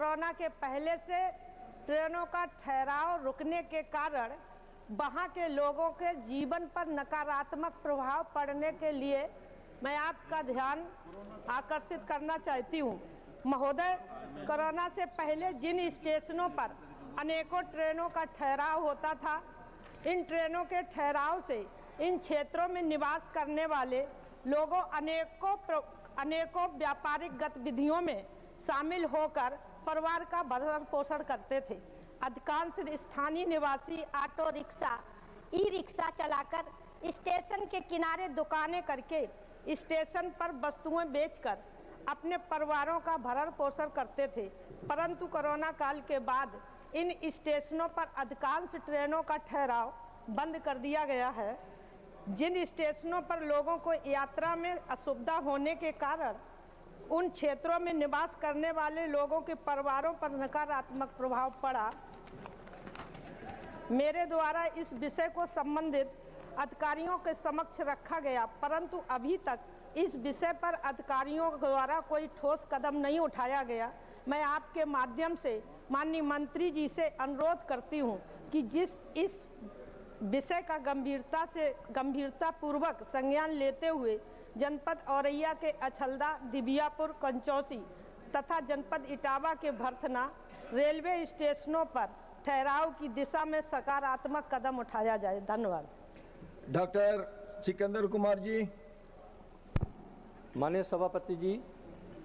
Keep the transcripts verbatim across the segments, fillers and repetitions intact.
कोरोना के पहले से ट्रेनों का ठहराव रुकने के कारण वहां के लोगों के जीवन पर नकारात्मक प्रभाव पड़ने के लिए मैं आपका ध्यान आकर्षित करना चाहती हूँ। महोदय, कोरोना से पहले जिन स्टेशनों पर अनेकों ट्रेनों का ठहराव होता था, इन ट्रेनों के ठहराव से इन क्षेत्रों में निवास करने वाले लोगों अनेकों प्र-, अनेकों व्यापारिक गतिविधियों में शामिल होकर परिवार का भरण पोषण करते थे। अधिकांश स्थानीय निवासी ऑटो रिक्शा, ई रिक्शा चलाकर स्टेशन के किनारे दुकानें करके स्टेशन पर वस्तुएं बेचकर अपने परिवारों का भरण पोषण करते थे, परंतु कोरोना काल के बाद इन स्टेशनों पर अधिकांश ट्रेनों का ठहराव बंद कर दिया गया है। जिन स्टेशनों पर लोगों को यात्रा में असुविधा होने के कारण उन क्षेत्रों में निवास करने वाले लोगों के परिवारों पर नकारात्मक प्रभाव पड़ा, मेरे द्वारा इस विषय को संबंधित अधिकारियों के समक्ष रखा गया, परंतु अभी तक इस विषय पर अधिकारियों द्वारा कोई ठोस कदम नहीं उठाया गया। मैं आपके माध्यम से माननीय मंत्री जी से अनुरोध करती हूँ कि जिस इस विषय का गंभीरता से, गंभीरतापूर्वक संज्ञान लेते हुए जनपद औरैया के अछलदा, दिबियापुर, कंचौसी तथा जनपद इटावा के भरथना रेलवे स्टेशनों पर ठहराव की दिशा में सकारात्मक कदम उठाया जाए। धन्यवाद। डॉक्टर सिकंदर कुमार जी। माननीय सभापति जी,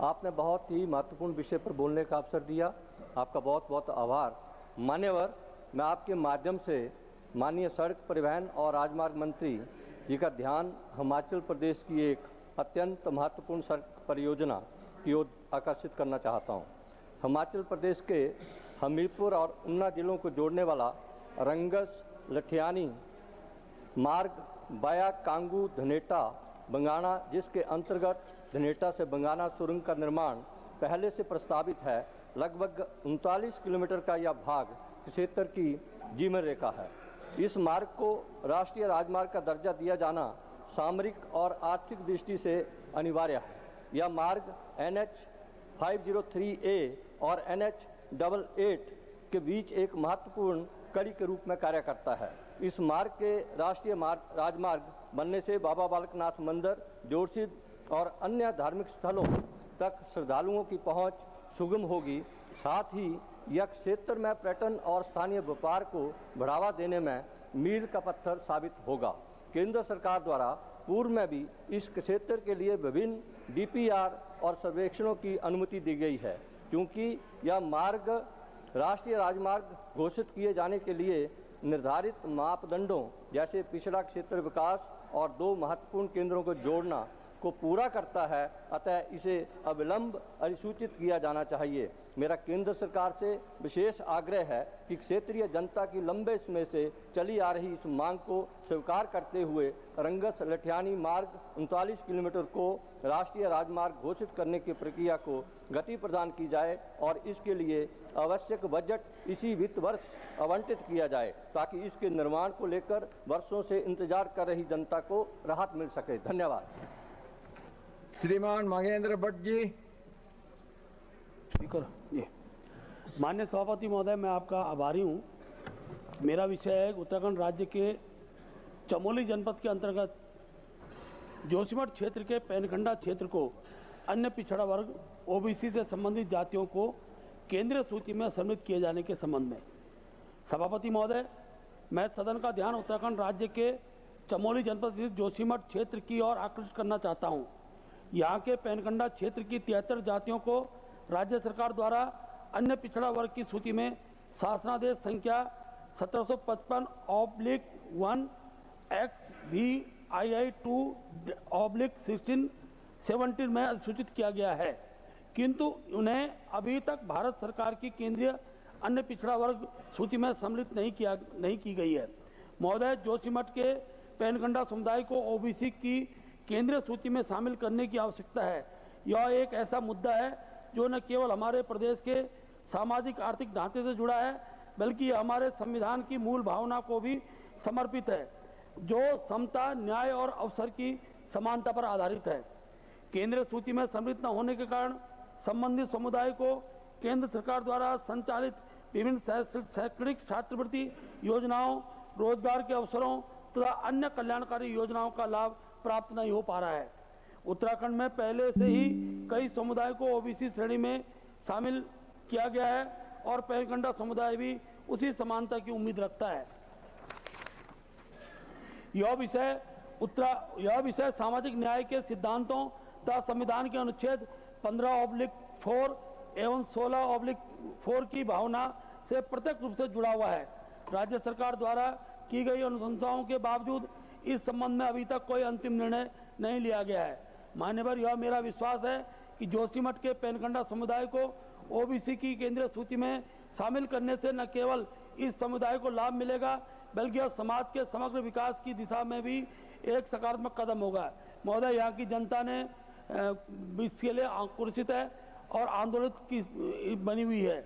आपने बहुत ही महत्वपूर्ण विषय पर बोलने का अवसर दिया, आपका बहुत बहुत आभार। मान्यवर, मैं आपके माध्यम से माननीय सड़क परिवहन और राजमार्ग मंत्री जी का ध्यान हिमाचल प्रदेश की एक अत्यंत महत्वपूर्ण सड़क परियोजना की ओर आकर्षित करना चाहता हूँ। हिमाचल प्रदेश के हमीरपुर और ऊना जिलों को जोड़ने वाला रंगस लठियानी मार्ग वाया कांगू धनेटा बंगाणा, जिसके अंतर्गत धनेटा से बंगाणा सुरंग का निर्माण पहले से प्रस्तावित है, लगभग उनतालीस किलोमीटर का यह भाग क्षेत्र की जीवन रेखा है। इस मार्ग को राष्ट्रीय राजमार्ग का दर्जा दिया जाना सामरिक और आर्थिक दृष्टि से अनिवार्य है। यह मार्ग N H five zero three A और एन एच डबल एट के बीच एक महत्वपूर्ण कड़ी के रूप में कार्य करता है। इस मार्ग के राष्ट्रीय मार्ग, राजमार्ग बनने से बाबा बालकनाथ मंदिर, जोरसिद और अन्य धार्मिक स्थलों तक श्रद्धालुओं की पहुंच सुगम होगी। साथ ही यह क्षेत्र में पर्यटन और स्थानीय व्यापार को बढ़ावा देने में मील का पत्थर साबित होगा। केंद्र सरकार द्वारा पूर्व में भी इस क्षेत्र के लिए विभिन्न डी पी आर और सर्वेक्षणों की अनुमति दी गई है, क्योंकि यह मार्ग राष्ट्रीय राजमार्ग घोषित किए जाने के लिए निर्धारित मापदंडों जैसे पिछड़ा क्षेत्र विकास और दो महत्वपूर्ण केंद्रों को जोड़ना को पूरा करता है, अतः इसे अविलंब अधिसूचित किया जाना चाहिए। मेरा केंद्र सरकार से विशेष आग्रह है कि क्षेत्रीय जनता की लंबे समय से चली आ रही इस मांग को स्वीकार करते हुए रंगस लठियानी मार्ग उनतालीस किलोमीटर को राष्ट्रीय राजमार्ग घोषित करने की प्रक्रिया को गति प्रदान की जाए और इसके लिए आवश्यक बजट इसी वित्त वर्ष आवंटित किया जाए, ताकि इसके निर्माण को लेकर वर्षों से इंतजार कर रही जनता को राहत मिल सके। धन्यवाद। श्रीमान मंगेंद्र भट्ट जी। स्पीकर जी, माननीय सभापति महोदय, मैं आपका आभारी हूँ। मेरा विषय है उत्तराखंड राज्य के चमोली जनपद के अंतर्गत जोशीमठ क्षेत्र के पैनखंडा क्षेत्र को अन्य पिछड़ा वर्ग, ओ बी सी से संबंधित जातियों को केंद्रीय सूची में सम्मिलित किए जाने के संबंध में। सभापति महोदय, मैं सदन का ध्यान उत्तराखंड राज्य के चमोली जनपद स्थित जोशीमठ क्षेत्र की ओर आकर्षित करना चाहता हूं। यहाँ के पैनखंडा क्षेत्र की तिहत्तर जातियों को राज्य सरकार द्वारा अन्य पिछड़ा वर्ग की सूची में शासनादेश संख्या सत्रह सौ पचपन oblique one X V I I two oblique sixteen seventeen में अधिसूचित किया गया है, किंतु उन्हें अभी तक भारत सरकार की केंद्रीय अन्य पिछड़ा वर्ग सूची में सम्मिलित नहीं किया, नहीं की गई है। महोदय, जोशीमठ के पैनगंडा समुदाय को ओ बी सी की केंद्रीय सूची में शामिल करने की आवश्यकता है। यह एक ऐसा मुद्दा है जो न केवल हमारे प्रदेश के सामाजिक आर्थिक ढांचे से जुड़ा है, बल्कि यह हमारे संविधान की मूल भावना को भी समर्पित है, जो समता, न्याय और अवसर की समानता पर आधारित है। केंद्रीय सूची में सम्मिलित न होने के कारण संबंधित समुदाय को केंद्र सरकार द्वारा संचालित विभिन्न शै-, शैक्षणिक छात्रवृत्ति योजनाओं, रोजगार के अवसरों तथा अन्य कल्याणकारी योजनाओं का लाभ प्राप्त नहीं हो पा रहा है। उत्तराखंड में पहले से ही कई समुदाय को ओबीसी श्रेणी में शामिल किया गया है और पेनगंडा समुदाय भी उसी समानता की उम्मीद रखता है। यह विषय उत्तरा-, यह विषय सामाजिक न्याय के सिद्धांतों तथा संविधान के अनुच्छेद पन्द्रह ऑब्लिक फ़ोर एवं सोलह ऑब्लिक फ़ोर की भावना से प्रत्यक्ष रूप से जुड़ा हुआ है। राज्य सरकार द्वारा की गई अनुशंसाओं के बावजूद इस संबंध में अभी तक कोई अंतिम निर्णय नहीं लिया गया है। मान्यवर, यह मेरा विश्वास है कि जोशीमठ के पेनगंडा समुदाय को ओबीसी की केंद्रीय सूची में शामिल करने से न केवल इस समुदाय को लाभ मिलेगा, बल्कि यह समाज के समग्र विकास की दिशा में भी एक सकारात्मक कदम होगा। महोदय, यहाँ की जनता ने, अ, इसके लिए आक्रोशित है और आंदोलित की बनी हुई है।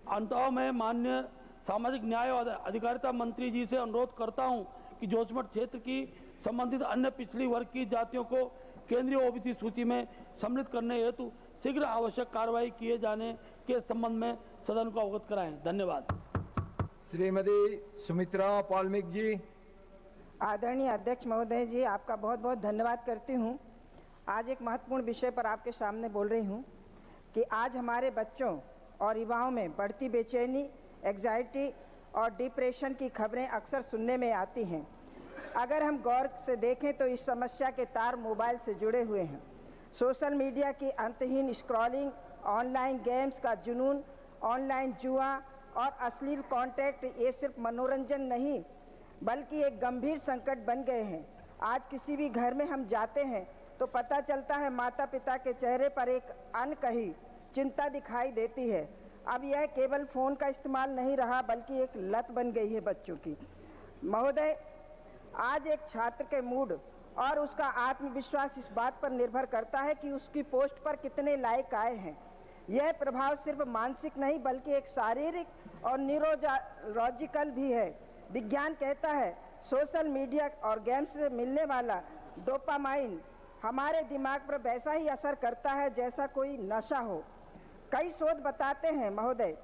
अंततः मैं माननीय सामाजिक न्याय और अधिकारिता मंत्री जी से अनुरोध करता हूं कि जोशीमठ क्षेत्र की संबंधित अन्य पिछड़ी वर्ग की जातियों को केंद्रीय ओबीसी सूची में सम्मिलित करने हेतु शीघ्र आवश्यक कार्रवाई किए जाने के संबंध में सदन को अवगत कराएं। धन्यवाद। श्रीमती सुमित्रा पालमिक जी। आदरणीय अध्यक्ष महोदय जी, आपका बहुत बहुत धन्यवाद करती हूँ। आज एक महत्वपूर्ण विषय पर आपके सामने बोल रही हूँ कि आज हमारे बच्चों और युवाओं में बढ़ती बेचैनी, एग्जाइटी और डिप्रेशन की खबरें अक्सर सुनने में आती हैं। अगर हम गौर से देखें तो इस समस्या के तार मोबाइल से जुड़े हुए हैं। सोशल मीडिया की अंतहीन स्क्रॉलिंग, ऑनलाइन गेम्स का जुनून, ऑनलाइन जुआ और अश्लील कंटेंट, ये सिर्फ मनोरंजन नहीं, बल्कि एक गंभीर संकट बन गए हैं। आज किसी भी घर में हम जाते हैं तो पता चलता है, माता पिता के चेहरे पर एक अनकही चिंता दिखाई देती है। अब यह केवल फोन का इस्तेमाल नहीं रहा, बल्कि एक लत बन गई है बच्चों की। महोदय, आज एक छात्र के मूड और उसका आत्मविश्वास इस बात पर निर्भर करता है कि उसकी पोस्ट पर कितने लाइक आए हैं। यह प्रभाव सिर्फ मानसिक नहीं, बल्कि एक शारीरिक और न्यूरोलॉजिकल भी है। विज्ञान कहता है, सोशल मीडिया और गेम्स से मिलने वाला डोपामाइन हमारे दिमाग पर वैसा ही असर करता है जैसा कोई नशा हो। कई शोध बताते हैं महोदय,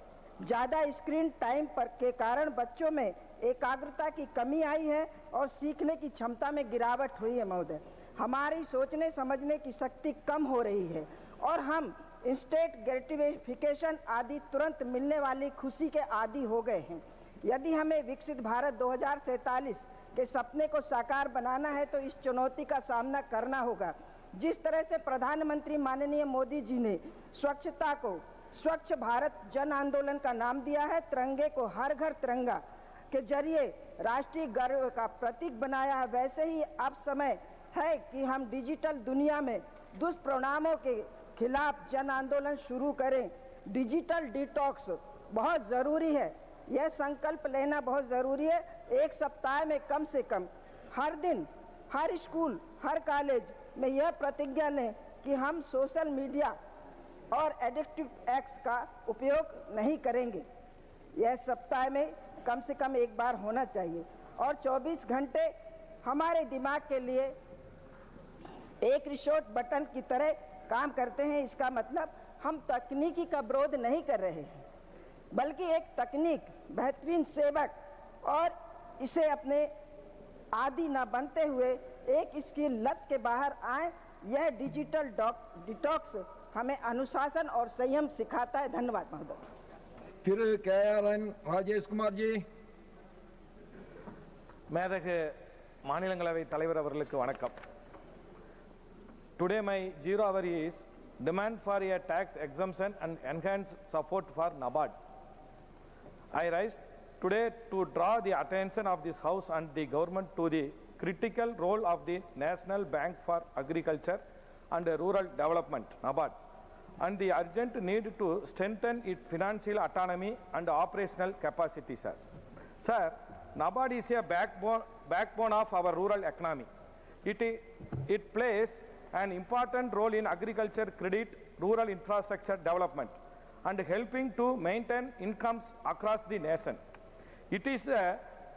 ज़्यादा स्क्रीन टाइम पर के कारण बच्चों में एकाग्रता की कमी आई है और सीखने की क्षमता में गिरावट हुई है महोदय। हमारी सोचने समझने की शक्ति कम हो रही है और हम इंस्टेंट ग्रेटिफिकेशन आदि, तुरंत मिलने वाली खुशी के आदी हो गए हैं। यदि हमें विकसित भारत दो हज़ार सैंतालीस के सपने को साकार बनाना है तो इस चुनौती का सामना करना होगा। जिस तरह से प्रधानमंत्री माननीय मोदी जी ने स्वच्छता को स्वच्छ भारत जन आंदोलन का नाम दिया है, तिरंगे को हर घर तिरंगा के जरिए राष्ट्रीय गर्व का प्रतीक बनाया है, वैसे ही अब समय है कि हम डिजिटल दुनिया में दुष्परिणामों के खिलाफ जन आंदोलन शुरू करें। डिजिटल डिटॉक्स बहुत ज़रूरी है, यह संकल्प लेना बहुत ज़रूरी है। एक सप्ताह में कम से कम हर दिन, हर स्कूल, हर कॉलेज में यह प्रतिज्ञा लें कि हम सोशल मीडिया और एडिक्टिव एप्स का उपयोग नहीं करेंगे। यह सप्ताह में कम से कम एक बार होना चाहिए और चौबीस घंटे हमारे दिमाग के लिए एक रिसोर्ट बटन की तरह काम करते हैं। इसका मतलब हम तकनीकी का विरोध नहीं कर रहे हैं, बल्कि एक तकनीक, बेहतरीन सेवक और इसे अपने आदी न बनते हुए एक इसकी लत के बाहर आए। यह डिजिटल डॉक-, डिटॉक्स हमें अनुशासन और संयम सिखाता है। धन्यवाद महोदय। திரு கே ஆர் என் ராஜேஷ்குமார் ஜி. மேதகு மாநிலங்களவை தலைவர் அவர்களுக்கு வணக்கம். Today my zero hour is demand for a tax exemption and enhanced support for NABARD. I rise today to draw the attention of this House and the government to the critical role of the National Bank for Agriculture and Rural Development, NABARD, and the urgent need to strengthen its financial autonomy and operational capacity, sir. Sir, NABARD is a backbone, backbone of our rural economy. It, it plays an important role in agriculture credit, rural infrastructure development, and helping to maintain incomes across the nation. It is the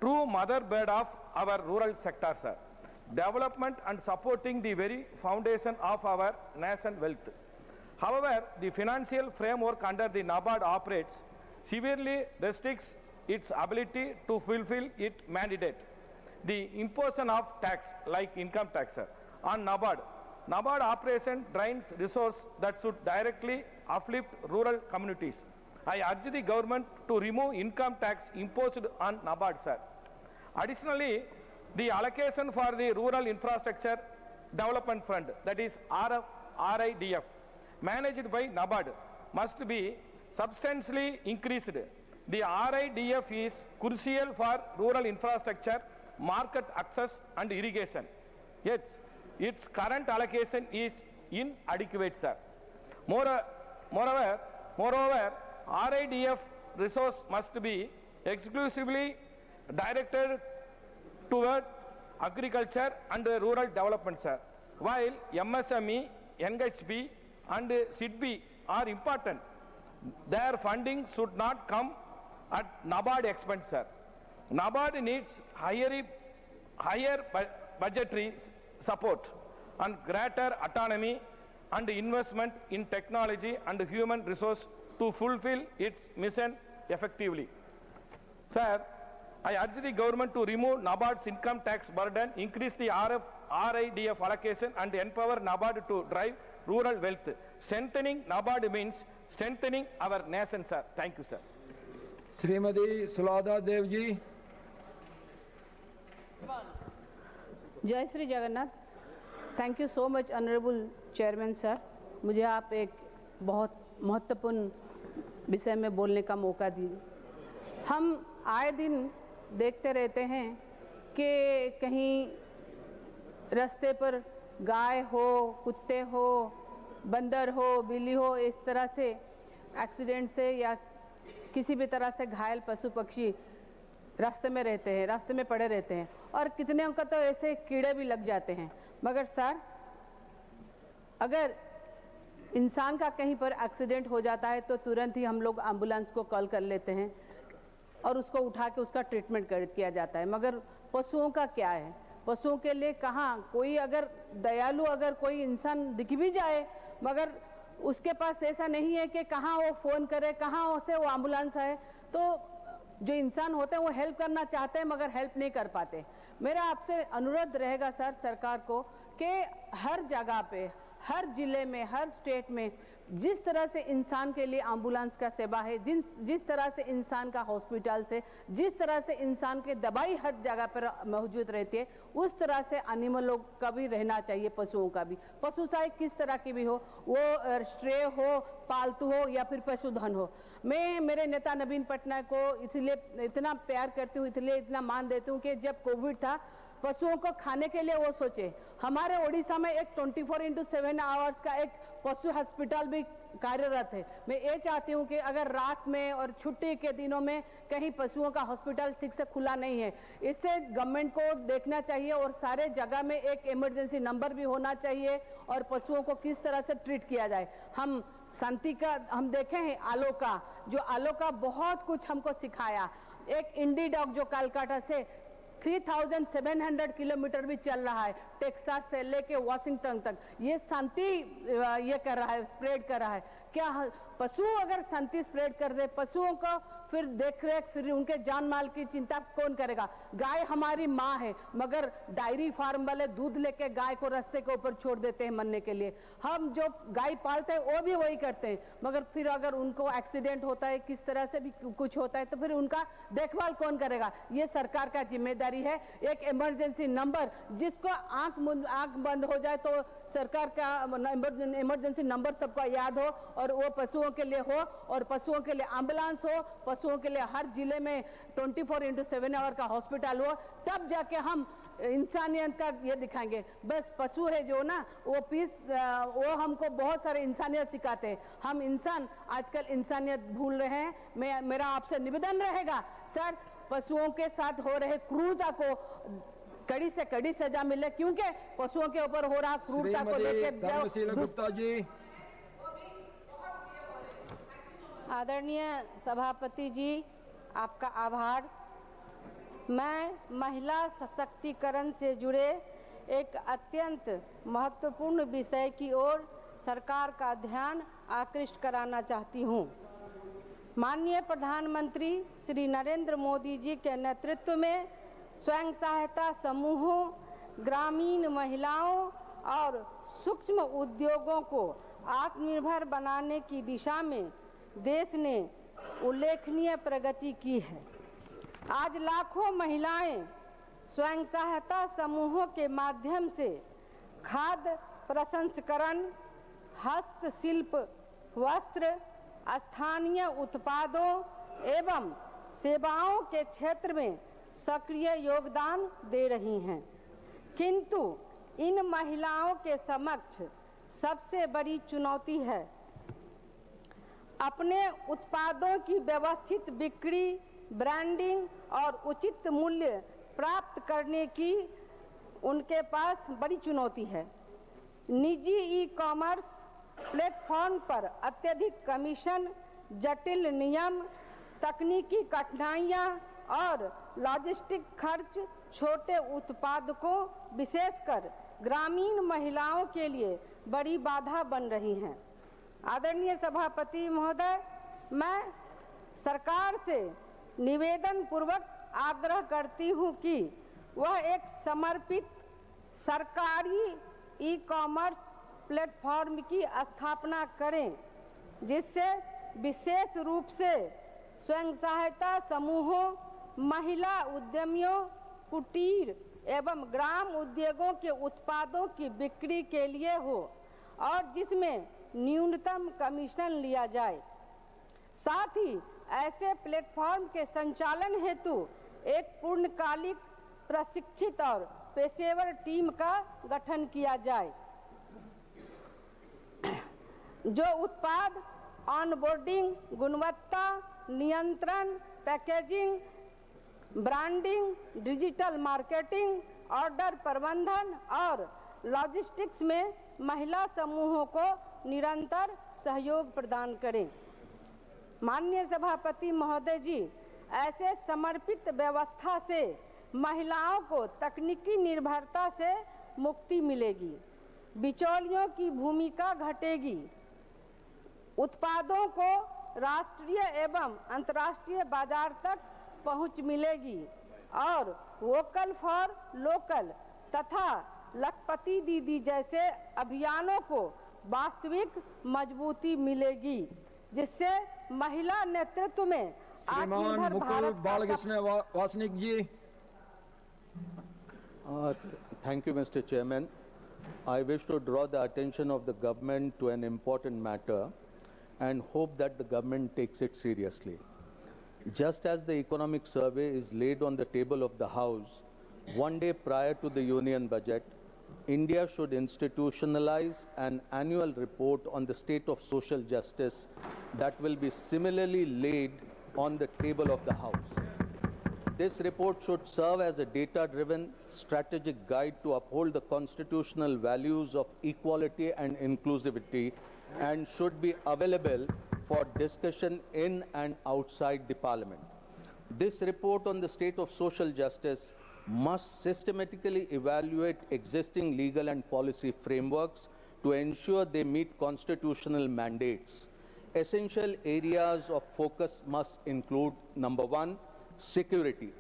true mother bird of our rural sector, sir. Development and supporting the very foundation of our nation wealth. However, the financial framework under the NABARD operates severely restricts its ability to fulfill its mandate. The imposition of tax, like income tax, on NABARD, NABARD operation drains resources that should directly uplift rural communities. I urge the government to remove income tax imposed on NABARD, sir. Additionally, the allocation for the Rural Infrastructure Development Fund, that is R F, R I D F, managed by NABARD, must be substantially increased. The R I D F is crucial for rural infrastructure, market access, and irrigation. Yet, its current allocation is inadequate, sir. More-, moreover, moreover, R I D F resource must be exclusively directed toward agriculture and rural development, sir. While M S M E, N H P, and SIDBI are important, their funding should not come at NABARD expense, sir. NABARD needs higher, higher bu-, budgetary s-, support and greater autonomy and investment in technology and human resource to fulfill its mission effectively. Sir, I urge the government to remove NABARD's income tax burden, increase the R F, R I D F allocation, and empower NABARD to drive rural wealth. Strengthening NABARD means strengthening our nation, sir. Thank you, sir. Shrimati सुलादा देव जी। जय श्री Jagannath. Thank you so much, Honorable Chairman sir, मुझे आप एक बहुत महत्वपूर्ण विषय में बोलने का मौका दिए। हम आए दिन देखते रहते हैं कि कहीं रास्ते पर गाय हो, कुत्ते हो, बंदर हो, बिल्ली हो, इस तरह से एक्सीडेंट से या किसी भी तरह से घायल पशु पक्षी रास्ते में रहते हैं, रास्ते में पड़े रहते हैं, और कितने का तो ऐसे कीड़े भी लग जाते हैं। मगर सर, अगर इंसान का कहीं पर एक्सीडेंट हो जाता है तो तुरंत ही हम लोग एम्बुलेंस को कॉल कर लेते हैं और उसको उठा के उसका ट्रीटमेंट कर, किया जाता है। मगर पशुओं का क्या है? पशुओं के लिए कहाँ कोई, अगर दयालु अगर कोई इंसान दिख भी जाए, मगर उसके पास ऐसा नहीं है कि कहाँ वो फ़ोन करे, कहाँ से वो एम्बुलेंस आए। तो जो इंसान होते हैं वो हेल्प करना चाहते हैं मगर हेल्प नहीं कर पाते। मेरा आपसे अनुरोध रहेगा सर, सरकार को कि हर जगह पे, हर जिले में, हर स्टेट में जिस तरह से इंसान के लिए एम्बुलेंस का सेवा है, जिन, जिस तरह से इंसान का हॉस्पिटल से, जिस तरह से इंसान के दवाई हर जगह पर मौजूद रहती है, उस तरह से एनिमलों का भी रहना चाहिए, पशुओं का भी। पशु चाहे किस तरह की भी हो, वो स्ट्रे हो, पालतू हो या फिर पशुधन हो। मैं मेरे नेता नवीन पटनायक को इसलिए इतना प्यार करती हूँ, इसलिए इतना मान देती हूँ कि जब कोविड था, पशुओं को खाने के लिए वो सोचे। हमारे उड़ीसा में एक twenty four into seven hours का एक पशु हॉस्पिटल भी कार्यरत है। मैं ये चाहती हूँ कि अगर रात में और छुट्टी के दिनों में कहीं पशुओं का हॉस्पिटल ठीक से खुला नहीं है, इससे गवर्नमेंट को देखना चाहिए और सारे जगह में एक इमरजेंसी नंबर भी होना चाहिए और पशुओं को किस तरह से ट्रीट किया जाए। हम शांति का हम देखे हैं, आलोका, जो आलोका बहुत कुछ हमको सिखाया। एक इंडी डॉग जो कलकत्ता से three thousand seven hundred kilometre भी चल रहा है, टेक्सास से लेके वाशिंगटन तक, ये शांति, अ, ये कर रहा है, स्प्रेड कर रहा है। क्या ह-, पशु अगर शांति स्प्रेड कर रहे, पशुओं को फिर देख रेख, फिर उनके जान माल की चिंता कौन करेगा? गाय हमारी माँ है, मगर डेयरी फार्म वाले दूध लेके गाय को रास्ते के ऊपर छोड़ देते हैं मरने के लिए। हम जो गाय पालते हैं वो भी वही करते हैं, मगर फिर अगर उनको एक्सीडेंट होता है, किस तरह से भी कु-, कुछ होता है, तो फिर उनका देखभाल कौन करेगा? ये सरकार का जिम्मेदारी है। एक इमरजेंसी नंबर, जिसको आंख मुंद, आंख बंद हो जाए तो सरकार का इमरजेंसी नंबर सबको याद हो और वो पशुओं के लिए हो और पशुओं के लिए एम्बुलेंस हो, पशुओं के लिए हर जिले में twenty four into seven hour का हॉस्पिटल हो, तब जाके हम इंसानियत का ये दिखाएंगे। बस पशु है जो ना, वो पीस, अ, वो हमको बहुत सारे इंसानियत सिखाते हैं। हम इंसान आजकल इंसानियत भूल रहे हैं। मैं, मेरा आपसे निवेदन रहेगा सर, पशुओं के साथ हो रहे क्रूरता को कड़ी से कड़ी सजा मिले, क्योंकि पशुओं के ऊपर हो रहा क्रूरता को श्रीमती लेकर जो धर्मशीला दुष्- गुप्ता जी। आदरणीय सभापति जी, आपका आभार। मैं महिला सशक्तिकरण से जुड़े एक अत्यंत महत्वपूर्ण विषय की ओर सरकार का ध्यान आकृष्ट कराना चाहती हूँ। माननीय प्रधानमंत्री श्री नरेंद्र मोदी जी के नेतृत्व में स्वयं सहायता समूहों, ग्रामीण महिलाओं और सूक्ष्म उद्योगों को आत्मनिर्भर बनाने की दिशा में देश ने उल्लेखनीय प्रगति की है। आज लाखों महिलाएं स्वयं सहायता समूहों के माध्यम से खाद्य प्रसंस्करण, हस्तशिल्प, वस्त्र, स्थानीय उत्पादों एवं सेवाओं के क्षेत्र में सक्रिय योगदान दे रही हैं। किंतु इन महिलाओं के समक्ष सबसे बड़ी चुनौती है अपने उत्पादों की व्यवस्थित बिक्री, ब्रांडिंग और उचित मूल्य प्राप्त करने की उनके पास बड़ी चुनौती है। निजी ई कॉमर्स प्लेटफॉर्म पर अत्यधिक कमीशन, जटिल नियम, तकनीकी कठिनाइयाँ और लॉजिस्टिक खर्च छोटे उत्पादकों, विशेषकर ग्रामीण महिलाओं के लिए बड़ी बाधा बन रही हैं। आदरणीय सभापति महोदय, मैं सरकार से निवेदन पूर्वक आग्रह करती हूँ कि वह एक समर्पित सरकारी ई कॉमर्स प्लेटफॉर्म की स्थापना करें, जिससे विशेष रूप से स्वयं सहायता समूहों, महिला उद्यमियों, कुटीर एवं ग्राम उद्योगों के उत्पादों की बिक्री के लिए हो और जिसमें न्यूनतम कमीशन लिया जाए। साथ ही ऐसे प्लेटफॉर्म के संचालन हेतु एक पूर्णकालिक प्रशिक्षित और पेशेवर टीम का गठन किया जाए, जो उत्पाद ऑनबोर्डिंग, गुणवत्ता नियंत्रण, packaging, branding, digital marketing, order प्रबंधन और लॉजिस्टिक्स में महिला समूहों को निरंतर सहयोग प्रदान करें। माननीय सभापति महोदय जी, ऐसे समर्पित व्यवस्था से महिलाओं को तकनीकी निर्भरता से मुक्ति मिलेगी, बिचौलियों की भूमिका घटेगी, उत्पादों को राष्ट्रीय एवं अंतर्राष्ट्रीय बाजार तक पहुंच मिलेगी और वोकल फॉर लोकल तथा लखपति दीदी जैसे अभियानों को वास्तविक मजबूती मिलेगी, जिससे महिला नेतृत्व में श्रीमान आत्मनिर्भर मुकुल भारत का बालकृष्ण वा-, वासनिक जी। Uh, th-, thank you, Mister Chairman. I wish to draw the attention of the government to an important matter and hope that the government takes it seriously. Just as the economic survey is laid on the table of the House one day prior to the Union Budget, India should institutionalize an annual report on the state of social justice that will be similarly laid on the table of the House. This report should serve as a data-driven strategic guide to uphold the constitutional values of equality and inclusivity and should be available for discussion in and outside the Parliament. This report on the state of social justice must systematically evaluate existing legal and policy frameworks to ensure they meet constitutional mandates. Essential areas of focus must include, number one, security.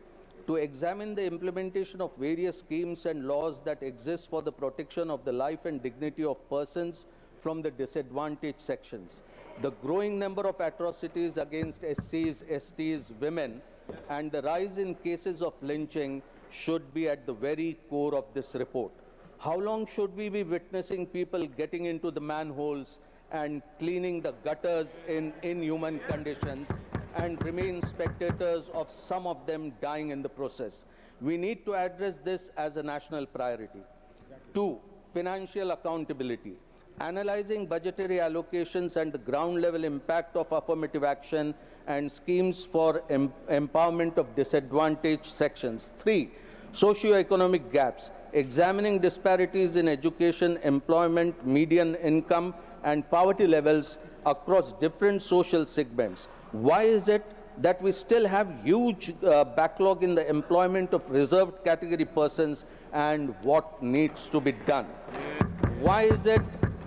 To examine the implementation of various schemes and laws that exist for the protection of the life and dignity of persons from the disadvantaged sections. The growing number of atrocities against S Cs, S Ts, women, and the rise in cases of lynching should be at the very core of this report. How long should we be witnessing people getting into the manholes and cleaning the gutters in inhuman conditions and remain spectators of some of them dying in the process? We need to address this as a national priority. Two, financial accountability. Analyzing budgetary allocations and the ground level impact of affirmative action and schemes for em-, empowerment of disadvantaged sections. Three, socio-economic gaps. Examining disparities in education, employment, median income, and poverty levels across different social segments. Why is it that we still have huge, uh, backlog in the employment of reserved category persons, and what needs to be done? Why is it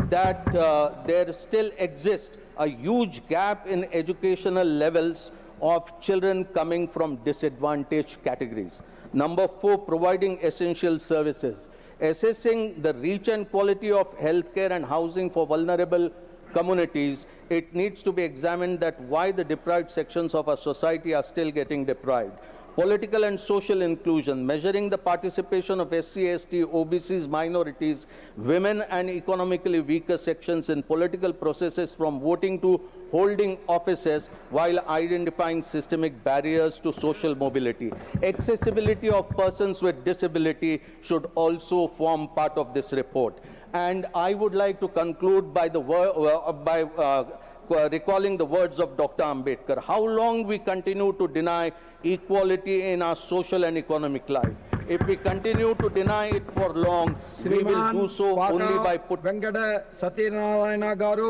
that uh, there still exists a huge gap in educational levels of children coming from disadvantaged categories. Number four, providing essential services. Assessing the reach and quality of healthcare and housing for vulnerable communities, it needs to be examined that why the deprived sections of our society are still getting deprived. Political and social inclusion, measuring the participation of S C, S T, O B Cs, minorities, women and economically weaker sections in political processes from voting to holding offices while identifying systemic barriers to social mobility. Accessibility of persons with disability should also form part of this report. And I would like to conclude by the wor-, uh, by uh, qu- recalling the words of Doctor Ambedkar. How long we continue to deny equality in our social and economic life? If we continue to deny it for long, we will do so only by put Venkata సత్యనారాయణ గారు.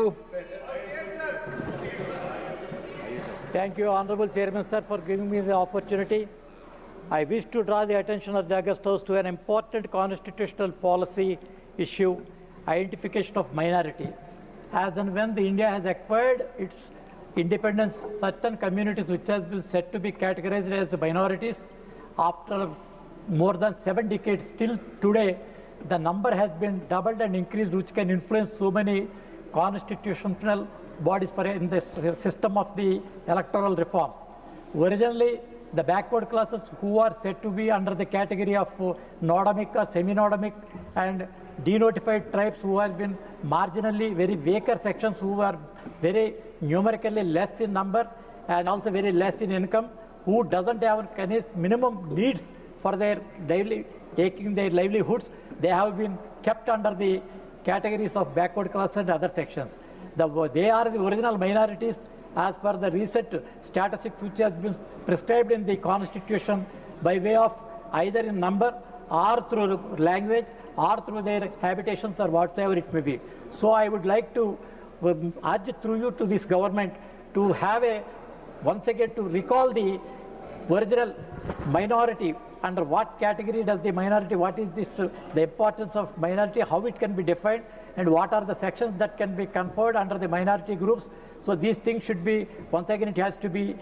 Thank you, Honorable Chairman sir, for giving me the opportunity. I wish to draw the attention of the August House to an important constitutional policy issue, identification of minority. As and when the India has acquired its independence, certain communities which has been said to be categorized as the minorities, after more than seven decades, till today, the number has been doubled and increased, which can influence so many constitutional bodies for in the s- system of the electoral reforms. Originally, the backward classes who are said to be under the category of uh, nordomic or semi-nordomic and denotified tribes who have been marginally very weaker sections who are very numerically less in number and also very less in income, who doesn't have any minimum needs for their daily taking their livelihoods, they have been kept under the categories of backward class and other sections. The, they are the original minorities as per the recent statistics which has been prescribed in the constitution by way of either in number or through language or through their habitations or whatsoever it may be. So I would like to um, urge through you to this government to have a, once again to recall the original minority, under what category does the minority, what is this, uh, the importance of minority, how it can be defined, and what are the sections that can be conferred under the minority groups. So these things should be, once again, it has to be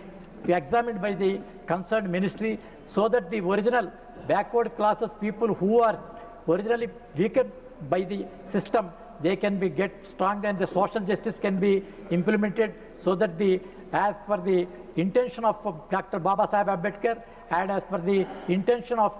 examined by the concerned ministry so that the original backward classes people who are originally weakened by the system, they can be get strong and the social justice can be implemented so that the, as per the intention of Doctor Baba Saheb Ambedkar and as per the intention of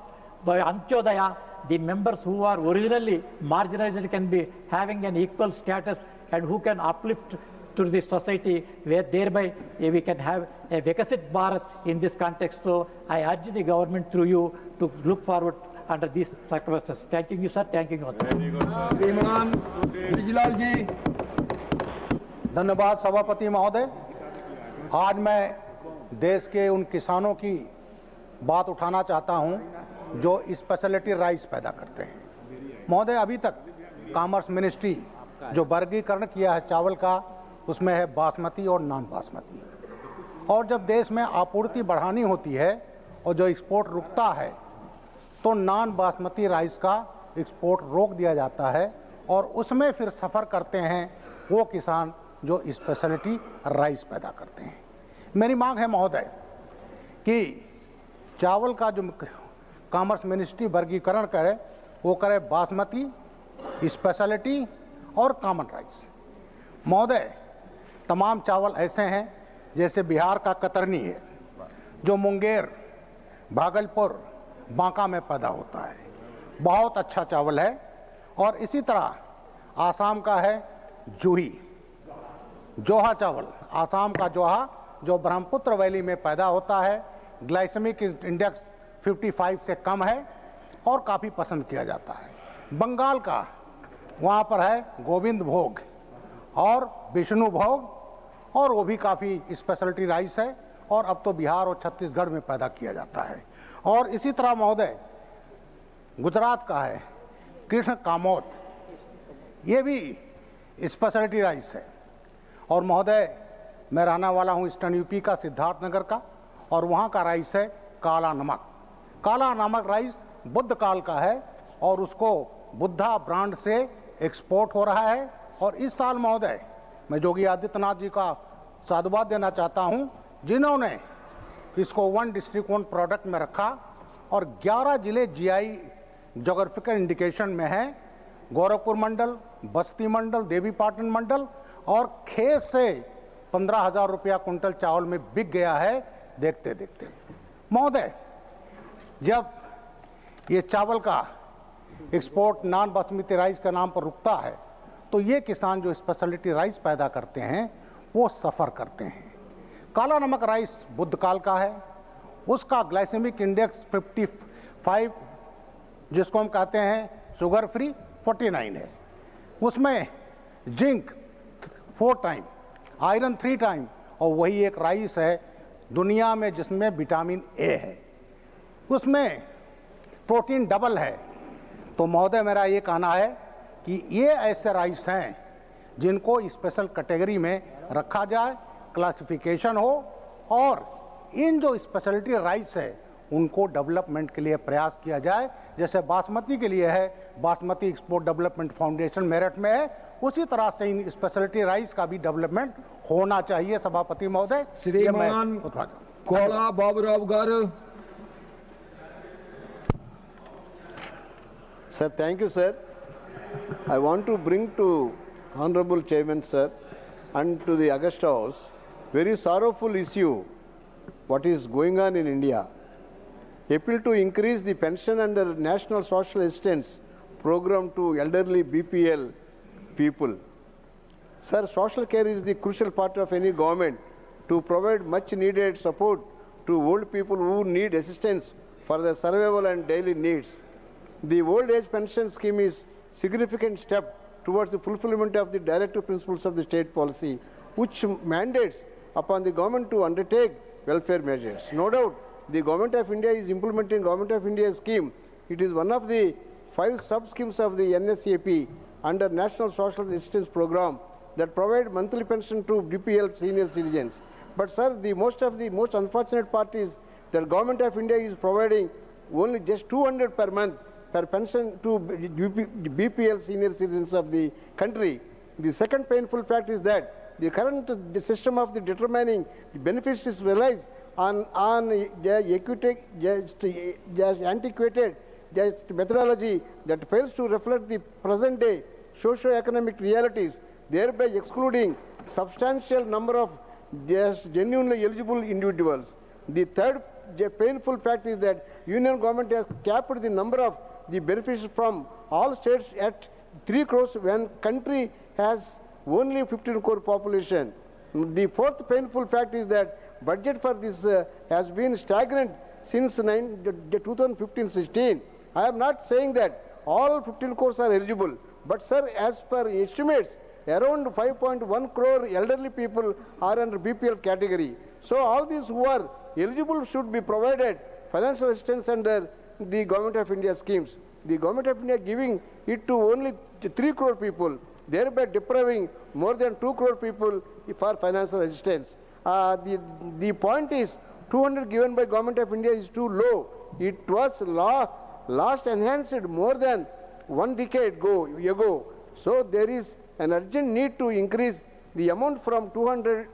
by Antyodaya, the members who are originally marginalized can be having an equal status and who can uplift to the society, where thereby we can have a Viksit Bharat in this context. So I urge the government through you to look forward under these circumstances. Thank you, sir. Thank you. श्रीमान बिजलाल जी. धन्यवाद सभापति महोदय। आज मैं देश के उन किसानों की बात उठाना चाहता हूं जो स्पेशलिटी राइस पैदा करते हैं। महोदय, अभी तक कॉमर्स मिनिस्ट्री जो वर्गीकरण किया है चावल का, उसमें है बासमती और नॉन बासमती। और जब देश में आपूर्ति बढ़ानी होती है और जो एक्सपोर्ट रुकता है, तो नॉन बासमती राइस का एक्सपोर्ट रोक दिया जाता है और उसमें फिर सफ़र करते हैं वो किसान जो स्पेशलिटी राइस पैदा करते हैं। मेरी मांग है महोदय कि चावल का जो कॉमर्स मिनिस्ट्री वर्गीकरण करे, वो करे बासमती, स्पेशलिटी और कॉमन राइस। महोदय, तमाम चावल ऐसे हैं जैसे बिहार का कतरनी है, जो मुंगेर, भागलपुर, बांका में पैदा होता है। बहुत अच्छा चावल है। और इसी तरह आसाम का है जूही, जोहा चावल, आसाम का जोहा, जो ब्रह्मपुत्र वैली में पैदा होता है। ग्लाइसेमिक इंडेक्स फिफ्टी फ़ाइव से कम है और काफ़ी पसंद किया जाता है। बंगाल का, वहाँ पर है गोविंद भोग और विष्णु भोग, और वो भी काफ़ी स्पेशलिटी राइस है और अब तो बिहार और छत्तीसगढ़ में पैदा किया जाता है। और इसी तरह महोदय, गुजरात का है कृष्ण कामोद, ये भी स्पेशलिटी राइस है। और महोदय, मैं रहने वाला हूँ ईस्टर्न यूपी का, सिद्धार्थनगर का, और वहाँ का राइस है काला नमक। काला नमक राइस बुद्ध काल का है और उसको बुद्धा ब्रांड से एक्सपोर्ट हो रहा है। और इस साल महोदय, मैं योगी आदित्यनाथ जी का साधुवाद देना चाहता हूं, जिन्होंने इसको वन डिस्ट्रिक्ट वन प्रोडक्ट में रखा और ग्यारह जिले जीआई ज्योग्राफिकल इंडिकेशन में हैं। गोरखपुर मंडल, बस्ती मंडल, देवीपाटन मंडल, और खेत से पन्द्रह हज़ार रुपया कुंटल चावल में बिक गया है। देखते देखते महोदय, जब ये चावल का एक्सपोर्ट नॉन बासमती राइस के नाम पर रुकता है, तो ये किसान जो स्पेशलिटी राइस पैदा करते हैं, वो सफ़र करते हैं। काला नमक राइस बुद्ध काल का है, उसका ग्लाइसेमिक इंडेक्स फिफ्टी फ़ाइव, जिसको हम कहते हैं शुगर फ्री, फ़ोर्टी नाइन है। उसमें zinc four time, iron three time, और वही एक राइस है दुनिया में जिसमें विटामिन ए है, उसमें प्रोटीन डबल है। तो महोदय, मेरा ये कहना है कि ये ऐसे राइस हैं जिनको स्पेशल कैटेगरी में रखा जाए, क्लासिफिकेशन हो, और इन जो स्पेशलिटी राइस है उनको डेवलपमेंट के लिए प्रयास किया जाए। जैसे बासमती के लिए है, basmati export development foundation Meerut में है, उसी तरह से इन स्पेशलिटी राइस का भी डेवलपमेंट होना चाहिए। सभापति महोदय, ये मैं श्रीमान उत्तर Kola Baburao garu. Sir, thank you, sir. I want to bring to Honorable Chairman, sir, and to the August House, very sorrowful issue, what is going on in India. Appeal to increase the pension under National Social Assistance Program to elderly B P L people. Sir, social care is the crucial part of any government to provide much needed support to old people who need assistance for their survival and daily needs. The old age pension scheme is significant step towards the fulfillment of the directive principles of the state policy, which mandates upon the government to undertake welfare measures. No doubt, the Government of India is implementing Government of India scheme. It is one of the five sub-schemes of the N S A P under National Social Assistance Program that provide monthly pension to B P L senior citizens. But sir, the most of the most unfortunate part is that Government of India is providing only just two hundred per month per pension to B P, B P L senior citizens of the country. The second painful fact is that the current system of the determining the benefits is relies on, on the equity, just, just antiquated just methodology that fails to reflect the present day socio-economic realities, thereby excluding substantial number of just genuinely eligible individuals. The third painful fact is that Union Government has capped the number of the beneficiaries from all states at three crores when country has only fifteen crore population. The fourth painful fact is that budget for this uh, has been stagnant since nine, the, the two thousand fifteen sixteen. I am not saying that all fifteen crores are eligible, but sir, as per estimates, around five point one crore elderly people are under B P L category. So all these who are eligible should be provided financial assistance under the Government of India schemes. The Government of India giving it to only three crore people, thereby depriving more than two crore people for financial assistance. Uh, the, the point is, two hundred given by Government of India is too low. It was la last enhanced more than one decade ago, ago. So there is an urgent need to increase the amount from two hundred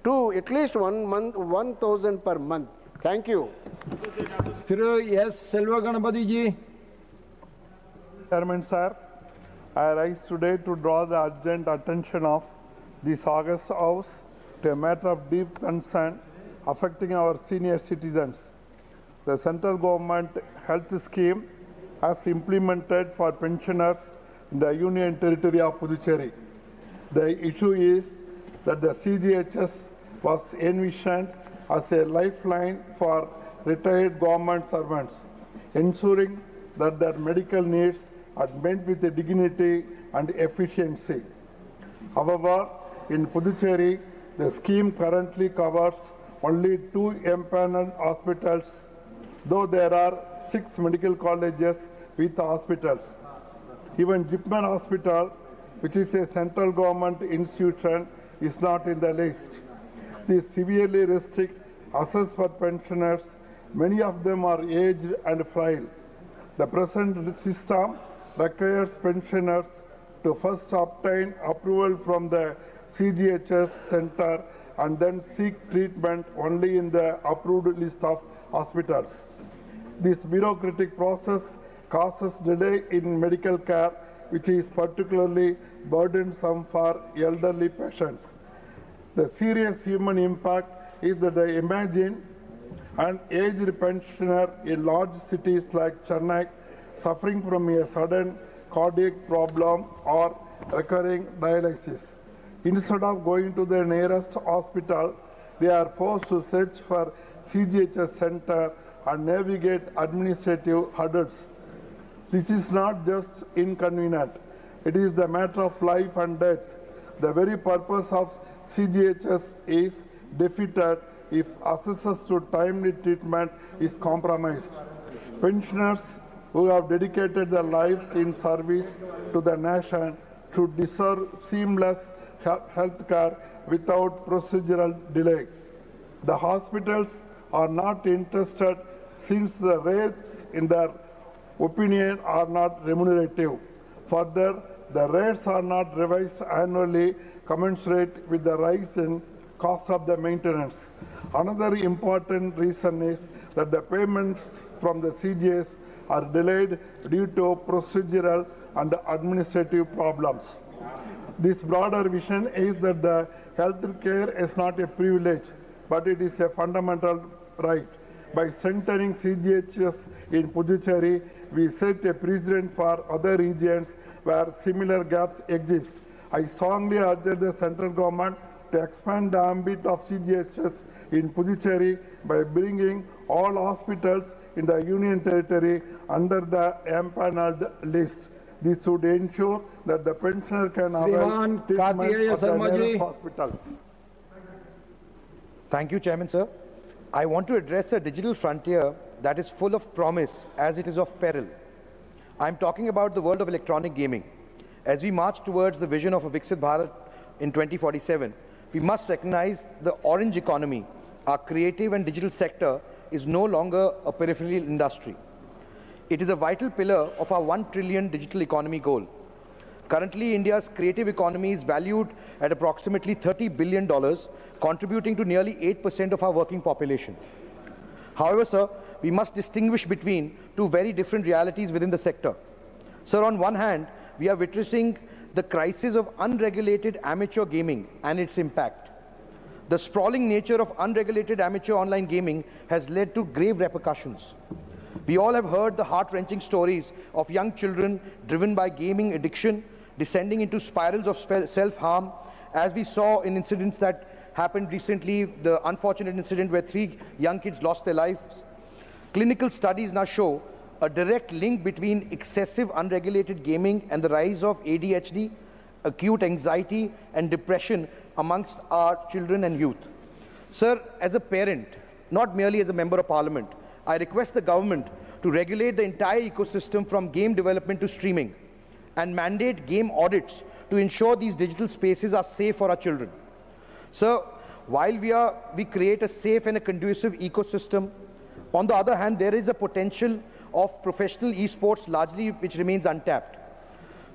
to at least one month, one thousand per month. Thank you. Shri S Selva Ganapati ji. Chairman sir, I rise today to draw the urgent attention of this august House to a matter of deep concern affecting our senior citizens. The central government health scheme as implemented for pensioners in the Union Territory of Puducherry. The issue is that the C G H S was envisioned as a lifeline for retired government servants, ensuring that their medical needs are met with dignity and efficiency. However, in Puducherry, the scheme currently covers only two empaneled hospitals, though there are six medical colleges with hospitals. Even Jipmer Hospital, which is a central government institution, is not in the list. This severely restricts access for pensioners. Many of them are aged and frail. The present system requires pensioners to first obtain approval from the C G H S center and then seek treatment only in the approved list of hospitals. This bureaucratic process causes delay in medical care, which is particularly burdensome for elderly patients. The serious human impact is that they imagine an aged pensioner in large cities like Chennai suffering from a sudden cardiac problem or recurring dialysis. Instead of going to the nearest hospital, they are forced to search for C G H S center and navigate administrative hurdles. This is not just inconvenient, it is the matter of life and death. The very purpose of C G H S is defeated if access to timely treatment is compromised. Pensioners who have dedicated their lives in service to the nation should deserve seamless health care without procedural delay. The hospitals are not interested since the rates in their opinion are not remunerative. Further, the rates are not revised annually commensurate with the rise in cost of the maintenance. Another important reason is that the payments from the C G S are delayed due to procedural and administrative problems. This broader vision is that the health care is not a privilege, but it is a fundamental right. By strengthening C G H S in Puducherry, we set a precedent for other regions where similar gaps exist. I strongly urge the central government to expand the ambit of C G H S in Puducherry by bringing all hospitals in the Union Territory under the empaneled list. This would ensure that the pensioner can avail श्रीमान treatment Kartikeya at the Sharma ji. Nearest hospital. Thank you, Chairman, sir. I want to address a digital frontier that is full of promise as it is of peril. I'm talking about the world of electronic gaming. As we march towards the vision of a Viksit Bharat in twenty forty-seven, we must recognize the orange economy, our creative and digital sector, is no longer a peripheral industry. It is a vital pillar of our one trillion digital economy goal. Currently, India's creative economy is valued at approximately thirty billion dollars, contributing to nearly eight percent of our working population. However, sir, we must distinguish between two very different realities within the sector. Sir, on one hand, we are witnessing the crisis of unregulated amateur gaming and its impact. The sprawling nature of unregulated amateur online gaming has led to grave repercussions. We all have heard the heart wrenching stories of young children driven by gaming addiction descending into spirals of self harm, as we saw in incidents that happened recently, the unfortunate incident where three young kids lost their lives. Clinical studies now show a direct link between excessive unregulated gaming and the rise of A D H D, acute anxiety, and depression amongst our children and youth. Sir, as a parent, not merely as a member of parliament, I request the government to regulate the entire ecosystem from game development to streaming and mandate game audits to ensure these digital spaces are safe for our children. So, while we, are, we create a safe and a conducive ecosystem, on the other hand, there is a potential of professional esports largely which remains untapped.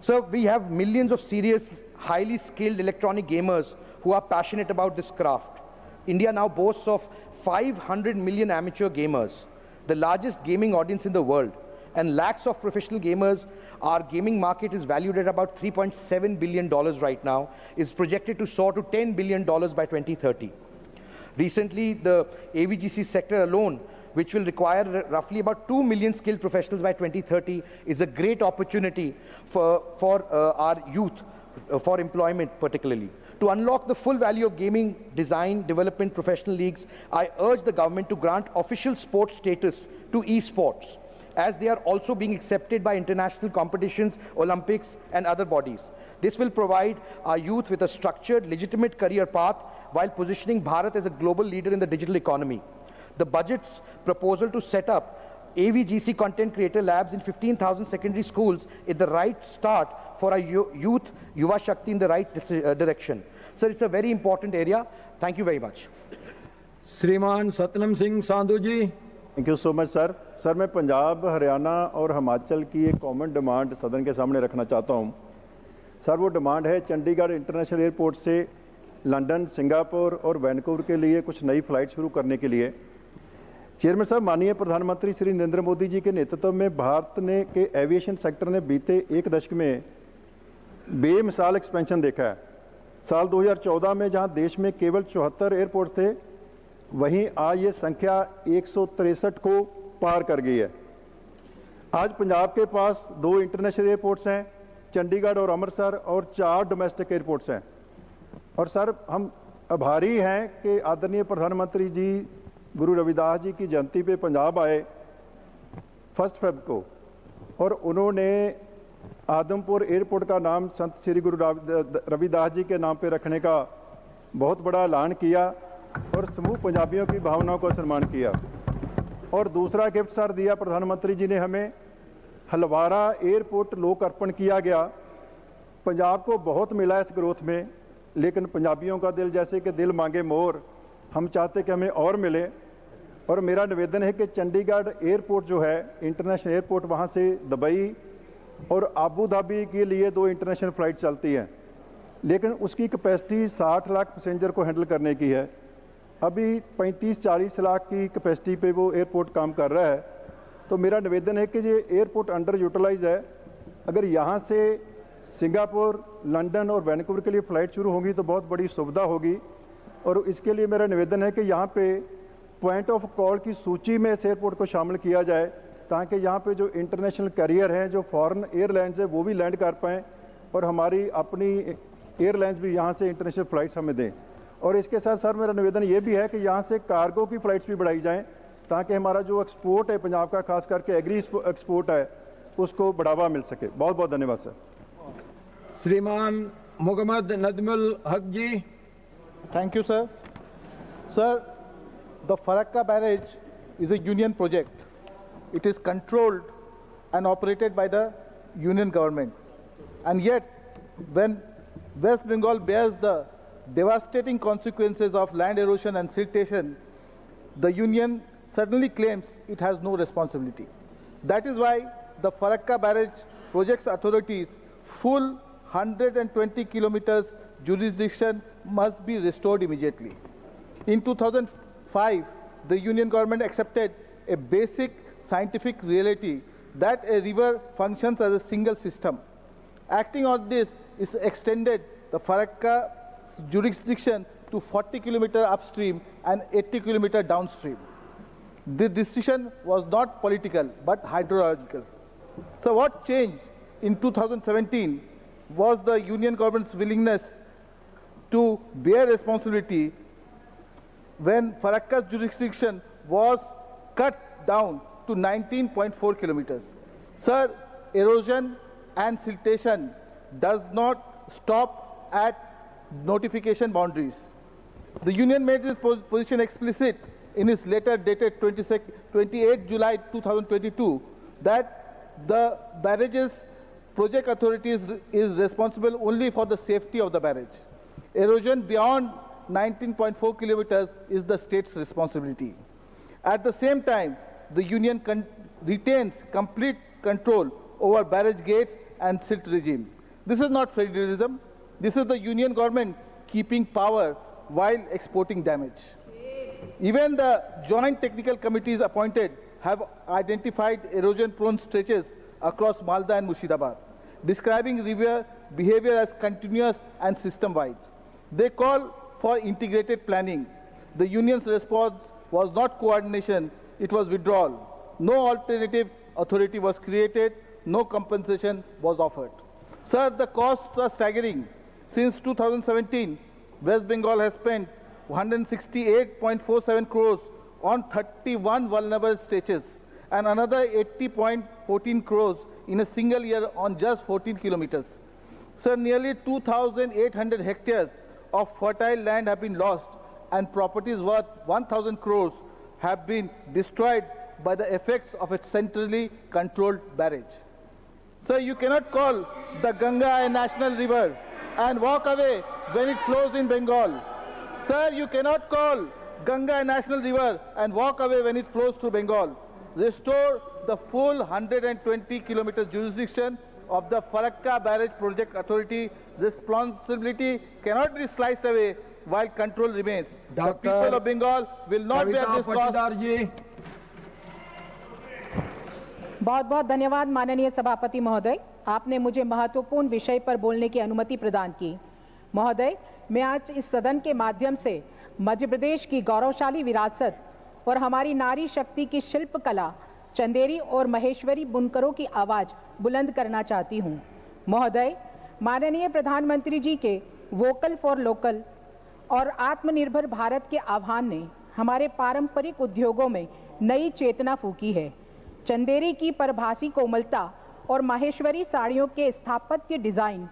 So, we have millions of serious, highly skilled electronic gamers who are passionate about this craft. India now boasts of five hundred million amateur gamers, the largest gaming audience in the world, and lakhs of professional gamers. Our gaming market is valued at about three point seven billion dollars right now, is projected to soar to ten billion dollars by twenty thirty. Recently, the A V G C sector alone, which will require r- roughly about two million skilled professionals by twenty thirty, is a great opportunity for, for uh, our youth, uh, for employment particularly. To unlock the full value of gaming design development professional leagues, I urge the government to grant official sports status to esports, as they are also being accepted by international competitions, Olympics, and other bodies. This will provide our youth with a structured, legitimate career path while positioning Bharat as a global leader in the digital economy. The budget's proposal to set up A V G C content creator labs in fifteen thousand secondary schools is the right start for our yo- youth, Yuva Shakti, in the right dis- uh, direction. Sir, it's a very important area. Thank you very much. श्रीमान सतनाम सिंह सांधू जी। Thank you so much, sir. Sir, मैं पंजाब, हरियाणा और हिमाचल की एक common demand सदन के सामने रखना चाहता हूँ। सर, वो डिमांड है चंडीगढ़ इंटरनेशनल एयरपोर्ट से लंदन, सिंगापुर और वैंकूवर के लिए कुछ नई फ्लाइट शुरू करने के लिए। चेयरमैन साहब, माननीय प्रधानमंत्री श्री नरेंद्र मोदी जी के नेतृत्व में भारत ने के एविएशन सेक्टर ने बीते एक दशक में बेमिसाल एक्सपेंशन देखा है। साल दो हज़ार चौदह में जहां देश में केवल चौहत्तर एयरपोर्ट्स थे, वहीं आज ये संख्या एक सौ तिरसठ को पार कर गई है। आज पंजाब के पास दो इंटरनेशनल एयरपोर्ट्स हैं, चंडीगढ़ और अमृतसर, और चार डोमेस्टिक एयरपोर्ट्स हैं। और सर, हम आभारी हैं कि आदरणीय प्रधानमंत्री जी गुरु रविदास जी की जयंती पे पंजाब आए फर्स्ट फेब को, और उन्होंने आदमपुर एयरपोर्ट का नाम संत श्री गुरु रवि-, रविदास जी के नाम पे रखने का बहुत बड़ा ऐलान किया और समूह पंजाबियों की भावनाओं का सम्मान किया। और दूसरा गिफ्ट सर दिया प्रधानमंत्री जी ने हमें, हलवारा एयरपोर्ट लोकार्पण किया गया। पंजाब को बहुत मिला इस ग्रोथ में, लेकिन पंजाबियों का दिल जैसे कि दिल मांगे मोर, हम चाहते कि हमें और मिले। और मेरा निवेदन है कि चंडीगढ़ एयरपोर्ट जो है, इंटरनेशनल एयरपोर्ट, वहाँ से दुबई और अबू धाबी के लिए दो इंटरनेशनल फ्लाइट चलती हैं, लेकिन उसकी कैपेसिटी साठ लाख पैसेंजर को हैंडल करने की है। अभी पैंतीस चालीस लाख की कैपेसिटी पे वो एयरपोर्ट काम कर रहा है। तो मेरा निवेदन है कि ये एयरपोर्ट अंडर यूटिलाइज है। अगर यहाँ से सिंगापुर, लंदन और वैंकूवर के लिए फ़्लाइट शुरू होंगी तो बहुत बड़ी सुविधा होगी। और इसके लिए मेरा निवेदन है कि यहाँ पे पॉइंट ऑफ कॉल की सूची में इस एयरपोर्ट को शामिल किया जाए, ताकि यहाँ पे जो इंटरनेशनल कैरियर हैं, जो फॉरेन एयरलाइंस है, वो भी लैंड कर पाएँ और हमारी अपनी एयरलाइंस भी यहाँ से इंटरनेशनल फ़्लाइट्स हमें दें। और इसके साथ सर, मेरा निवेदन ये भी है कि यहाँ से कार्गो की फ़्लाइट्स भी बढ़ाई जाएँ, ताकि हमारा जो एक्सपोर्ट है पंजाब का, खास करके एग्री एक्सपो-, एक्सपोर्ट है, उसको बढ़ावा मिल सके। बहुत बहुत धन्यवाद सर। श्रीमान मोहम्मद नदमुल हक जी। Thank you, sir. Sir, the Farakka barrage is a union project. It is controlled and operated by the union government. And yet, when West Bengal bears the devastating consequences of land erosion and siltation, the union suddenly claims it has no responsibility. That is why the Farakka barrage project's authorities full hundred and twenty kilometers jurisdiction must be restored immediately. In two thousand five, the union government accepted a basic scientific reality that a river functions as a single system. Acting on this, is extended the Farakka jurisdiction to forty kilometer upstream and eighty kilometer downstream. The decision was not political but hydrological. So what changed in two thousand seventeen was the union government's willingness to bear responsibility when Farakka's jurisdiction was cut down to nineteen point four kilometers. Sir, erosion and siltation does not stop at notification boundaries. The union made this pos-, position explicit in its letter dated twenty-second, twenty-eighth July two thousand twenty-two that the barrages project authority is, is responsible only for the safety of the barrage. Erosion beyond nineteen point four kilometers is the state's responsibility. At the same time, the union con-, retains complete control over barrage gates and silt regime. This is not federalism. This is the union government keeping power while exporting damage. Even the joint technical committees appointed have identified erosion-prone stretches across Malda and Murshidabad, describing river behavior as continuous and system-wide. They call for integrated planning. The union's response was not coordination, it was withdrawal. No alternative authority was created, no compensation was offered. Sir, the costs are staggering. Since two thousand seventeen, West Bengal has spent one hundred sixty-eight point four seven crores on thirty-one vulnerable stretches and another eighty point fourteen crores in a single year on just fourteen kilometers. Sir, nearly two thousand eight hundred hectares of fertile land have been lost and properties worth one thousand crores have been destroyed by the effects of a centrally controlled barrage. Sir, you cannot call the Ganga a national river and walk away when it flows in Bengal. Sir, you cannot call Ganga a national river and walk away when it flows through Bengal. Restore the full hundred and twenty kilometer jurisdiction of the Farakka Barrage Project Authority responsibility cannot be sliced away while control remains. The people of Bengal will not bear this cost. बहुत बहुत धन्यवाद माननीय सभापति महोदय, आपने मुझे महत्वपूर्ण विषय पर बोलने की अनुमति प्रदान की। महोदय, मैं आज इस सदन के माध्यम से मध्य प्रदेश की गौरवशाली विरासत और हमारी नारी शक्ति की शिल्पकला, चंदेरी और महेश्वरी बुनकरों की आवाज बुलंद करना चाहती हूँ। महोदय, माननीय प्रधानमंत्री जी के वोकल फॉर लोकल और आत्मनिर्भर भारत के आह्वान ने हमारे पारंपरिक उद्योगों में नई चेतना फूंकी है। चंदेरी की परभासी कोमलता और माहेश्वरी साड़ियों के स्थापत्य डिजाइन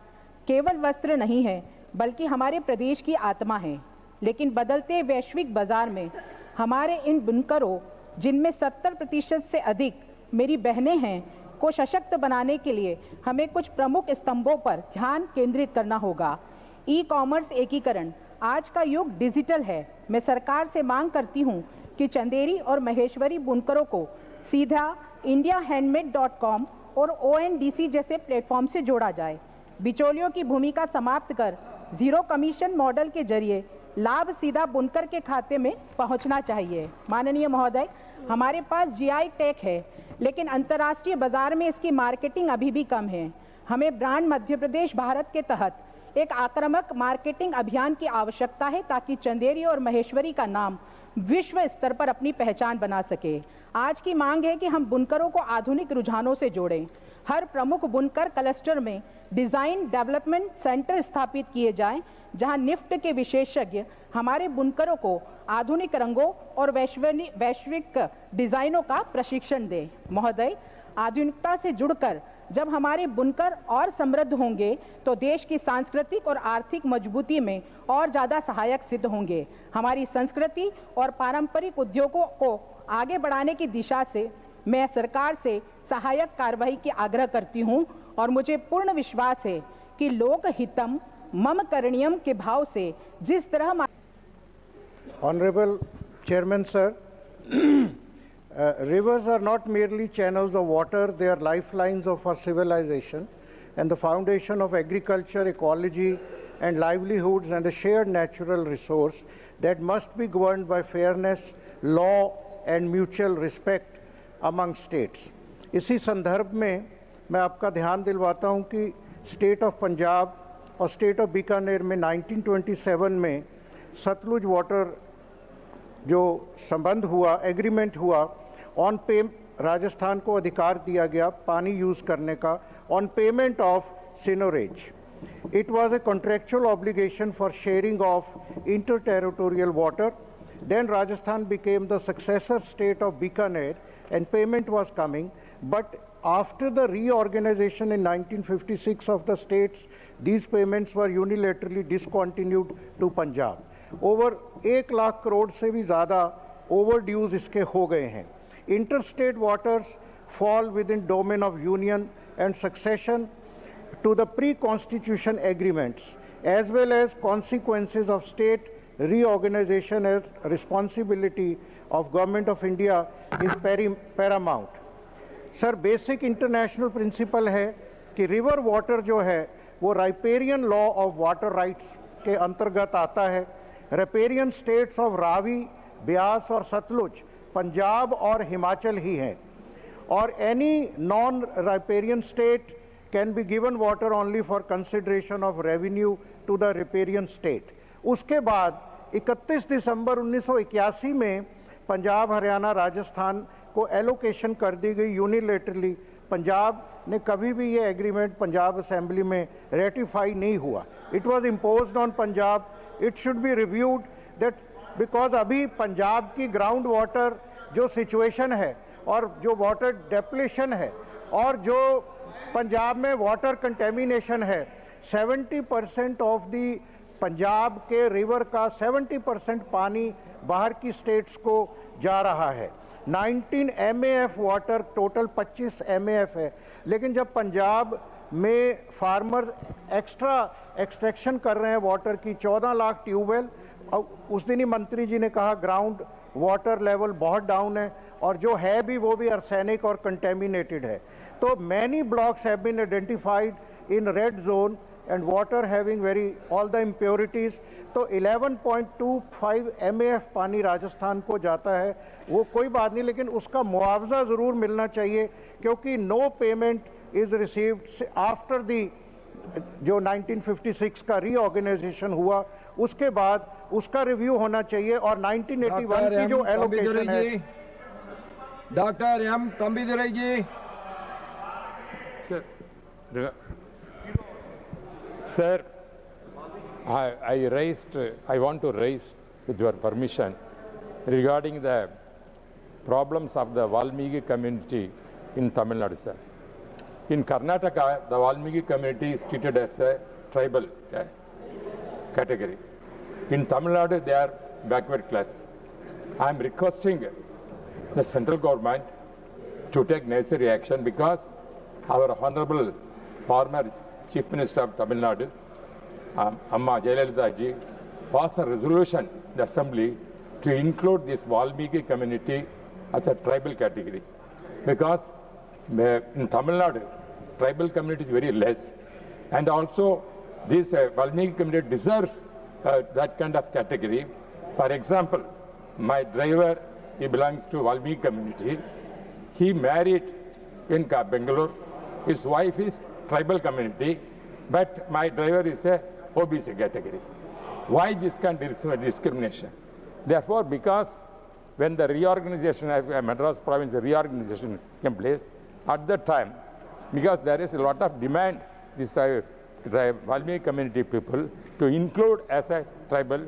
केवल वस्त्र नहीं है, बल्कि हमारे प्रदेश की आत्मा है। लेकिन बदलते वैश्विक बाजार में हमारे इन बुनकरों, जिनमें सत्तर प्रतिशत से अधिक मेरी बहनें हैं, को सशक्त बनाने के लिए हमें कुछ प्रमुख स्तंभों पर ध्यान केंद्रित करना होगा। ई कॉमर्स एकीकरण, आज का युग डिजिटल है। मैं सरकार से मांग करती हूँ कि चंदेरी और महेश्वरी बुनकरों को सीधा इंडिया हैंडमेड डॉट कॉम और ओएनडीसी जैसे प्लेटफॉर्म से जोड़ा जाए। बिचौलियों की भूमिका समाप्त कर जीरो कमीशन मॉडल के जरिए लाभ सीधा बुनकर के खाते में पहुंचना चाहिए। माननीय महोदय, हमारे पास जीआई टैग है, लेकिन अंतर्राष्ट्रीय बाजार में इसकी मार्केटिंग अभी भी कम है। हमें ब्रांड मध्य प्रदेश भारत के तहत एक आक्रामक मार्केटिंग अभियान की आवश्यकता है, ताकि चंदेरी और महेश्वरी का नाम विश्व स्तर पर अपनी पहचान बना सके। आज की मांग है कि हम बुनकरों को आधुनिक रुझानों से जोड़ें। हर प्रमुख बुनकर क्लस्टर में डिजाइन डेवलपमेंट सेंटर स्थापित किए जाएं, जहां निफ्ट के विशेषज्ञ हमारे बुनकरों को आधुनिक रंगों और वैश्वनि-, वैश्विक डिजाइनों का प्रशिक्षण दें। महोदय, आधुनिकता से जुड़कर जब हमारे बुनकर और समृद्ध होंगे, तो देश की सांस्कृतिक और आर्थिक मजबूती में और ज्यादा सहायक सिद्ध होंगे। हमारी संस्कृति और पारंपरिक उद्योगों को आगे बढ़ाने की दिशा से मैं सरकार से सहायक कार्रवाई की आग्रह करती हूं और मुझे पूर्ण विश्वास है कि लोक हितम मम करणीयम के भाव से जिस तरह मा- Honorable Chairman, sir, uh, rivers are not merely channels of water, they are lifelines of our civilization and the foundation of agriculture, ecology, and livelihoods, and a shared natural resource that must be governed by fairness, law, and mutual respect among states. इसी संदर्भ में मैं आपका ध्यान दिलवाता हूं कि state of Punjab और स्टेट ऑफ बीकानेर में नाइनटीन ट्वेंटी सेवन में सतलुज वाटर जो संबंध हुआ, एग्रीमेंट हुआ, ऑन पे राजस्थान को अधिकार दिया गया पानी यूज़ करने का, on payment of seigniorage. It was a contractual obligation for sharing of inter-territorial water. Then Rajasthan became the successor state of Bikaner and payment was coming. But after the reorganization in nineteen fifty-six of the states, these payments were unilaterally discontinued to Punjab. Over एक लाख करोड़ से भी ज़्यादा ओवरड्यूज इसके हो गए हैं. Interstate waters fall within domain of union and succession to the pre-constitution agreements as well as consequences of state reorganization as responsibility of Government of India is pari- paramount. Sir, basic international principle है कि river water जो है वो riparian law of water rights के अंतर्गत आता है. Riparian states of Ravi, Beas और सतलुज पंजाब और हिमाचल ही हैं और any non riparian state can be given water only for consideration of revenue to the riparian state. उसके बाद इकतीस दिसंबर उन्नीस सौ इक्यासी में पंजाब, हरियाणा, राजस्थान को एलोकेशन कर दी गई यूनिलेटरली. पंजाब ने कभी भी ये एग्रीमेंट पंजाब असेंबली में रेटिफाई नहीं हुआ. It was imposed on Punjab. It should be reviewed that because अभी पंजाब की ग्राउंड वाटर जो सिचुएशन है और जो वाटर डेप्लेशन है और जो पंजाब में वाटर कंटेमिनेशन है, seventy percent of the Punjab के रिवर का सेवेंटी परसेंट पानी बाहर की स्टेट्स को जा रहा है. नाइनटीन एमएएफ वाटर, टोटल पच्चीस एमएएफ है, लेकिन जब पंजाब में फार्मर एक्स्ट्रा एक्सट्रैक्शन कर रहे हैं वाटर की, चौदह लाख ट्यूबवेल, और उस दिन ही मंत्री जी ने कहा ग्राउंड वाटर लेवल बहुत डाउन है, और जो है भी, वो भी आर्सेनिक और कंटेमिनेटेड है। तो many blocks have been identified in red zone and water having very all the impurities। तो eleven point two five MAF पानी राजस्थान को जाता है, वो कोई बात नहीं, लेकिन उसका मुआवजा ज़रूर मिलना चाहिए, क्योंकि no payment is received after the जो नाइनटीन फिफ्टी सिक्स का रीऑर्गेनाइजेशन हुआ, उसके बाद उसका रिव्यू होना चाहिए, और नाइनटीन एटी वन की जो एलोकेशन है। Doctor M Thambidurai ji. Sir, rega- sir, I, I raised, I want to raise, with your permission, regarding the problems of the Valmiki community in Tamil Nadu, sir. In Karnataka, the Valmiki community is treated as a tribal, uh, category. In Tamil Nadu, they are backward class. I am requesting the central government to take necessary action, because our honorable former Chief Minister of Tamil Nadu, um, Amma Jayalalitha ji, passed a resolution in the assembly to include this Valmiki community as a tribal category, because, uh, in Tamil Nadu, tribal community is very less, and also this, uh, Valmiki community deserves, uh, that kind of category. For example, my driver, he belongs to Valmiki community. He married in Ka- Bangalore. His wife is tribal community, but my driver is a OBC category. Why this kind of dis- discrimination? Therefore, because when the reorganization of, uh, Madras province reorganization came place, at that time, because there is a lot of demand, this, uh, tri- Valmiki community people to include as a tribal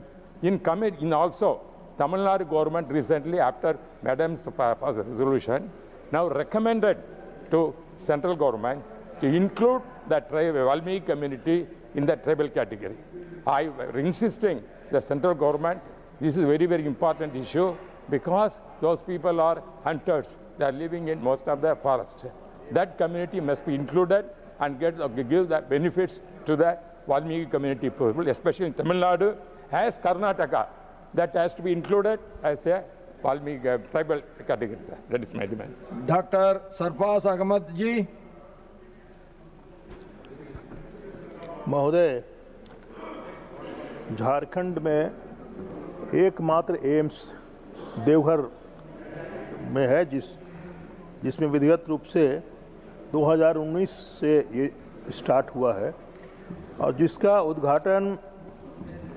in committee. In also, Tamil Nadu government recently, after madam's pa- passed resolution, now recommended to central government to include the tribal Valmiki community in the tribal category. I insisting the central government, this is very, very important issue, because those people are hunters. They are living in most of the forest. That community must be included and get, give the benefits to the Valmiki community people, especially in Tamil Nadu, as Karnataka, that has to be included as a Valmiki, uh, tribal category, sir. That is my demand. Doctor Sarfraz Ahmed ji. महोदय, झारखंड में एकमात्र एम्स देवघर में है, जिस जिसमें विधिवत रूप से दो हज़ार उन्नीस से ये स्टार्ट हुआ है और जिसका उद्घाटन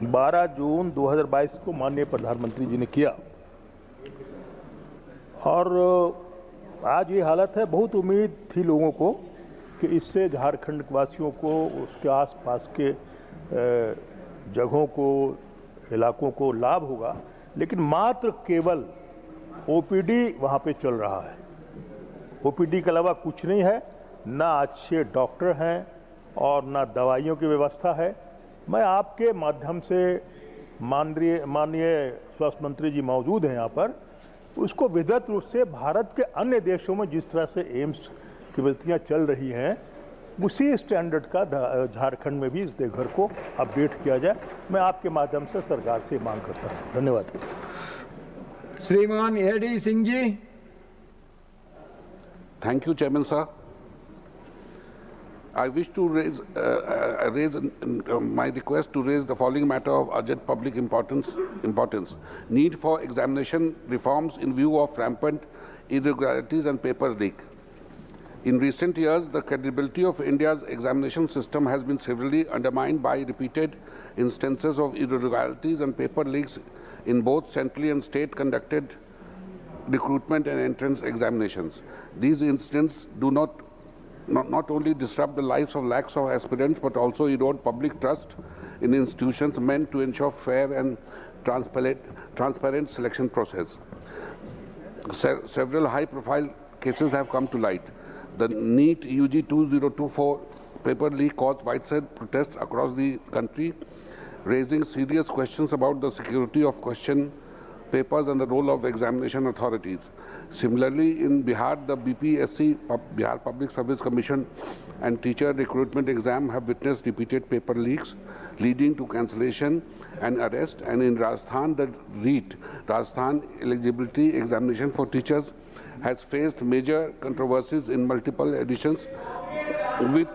बारह जून दो हज़ार बाईस को माननीय प्रधानमंत्री जी ने किया। और आज ये हालत है। बहुत उम्मीद थी लोगों को कि इससे झारखंड वासियों को, उसके आसपास के, अ, जगहों को, इलाकों को लाभ होगा, लेकिन मात्र केवल ओपीडी वहाँ पे चल रहा है। ओपीडी के अलावा कुछ नहीं है, ना अच्छे डॉक्टर हैं और ना दवाइयों की व्यवस्था है। मैं आपके माध्यम से, माननीय माननीय स्वास्थ्य मंत्री जी मौजूद हैं यहाँ पर, उसको विधिवत रूप से भारत के अन्य देशों में जिस तरह से एम्स की बस्तियाँ चल रही हैं, उसी स्टैंडर्ड का धा- झारखंड में भी इस देवघर को अपडेट किया जाए। मैं आपके माध्यम से सरकार से मांग करता हूँ। धन्यवाद। Shriman A D Singh ji. Thank you, Chairman sir. I wish to raise, uh, uh, raise uh, my request to raise the following matter of urgent public importance. Importance: need for examination reforms in view of rampant irregularities and paper leak. In recent years, the credibility of India's examination system has been severely undermined by repeated instances of irregularities and paper leaks in both centrally and state conducted recruitment and entrance examinations. These incidents do not, not, not only disrupt the lives of lakhs of aspirants but also erode public trust in institutions meant to ensure fair and transparent, transparent selection process. Se- several high-profile cases have come to light. The NEET U G two zero two four paper leak caused widespread protests across the country, raising serious questions about the security of question papers and the role of examination authorities. Similarly, in Bihar, the B P S C, Pub- Bihar Public Service Commission, and teacher recruitment exam have witnessed repeated paper leaks, leading to cancellation and arrest, and in Rajasthan, the REET, Rajasthan Eligibility Examination for Teachers, has faced major controversies in multiple editions, with,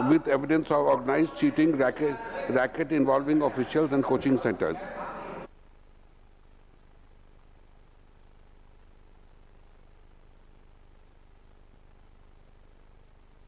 with evidence of organized cheating racket, racket involving officials and coaching centers.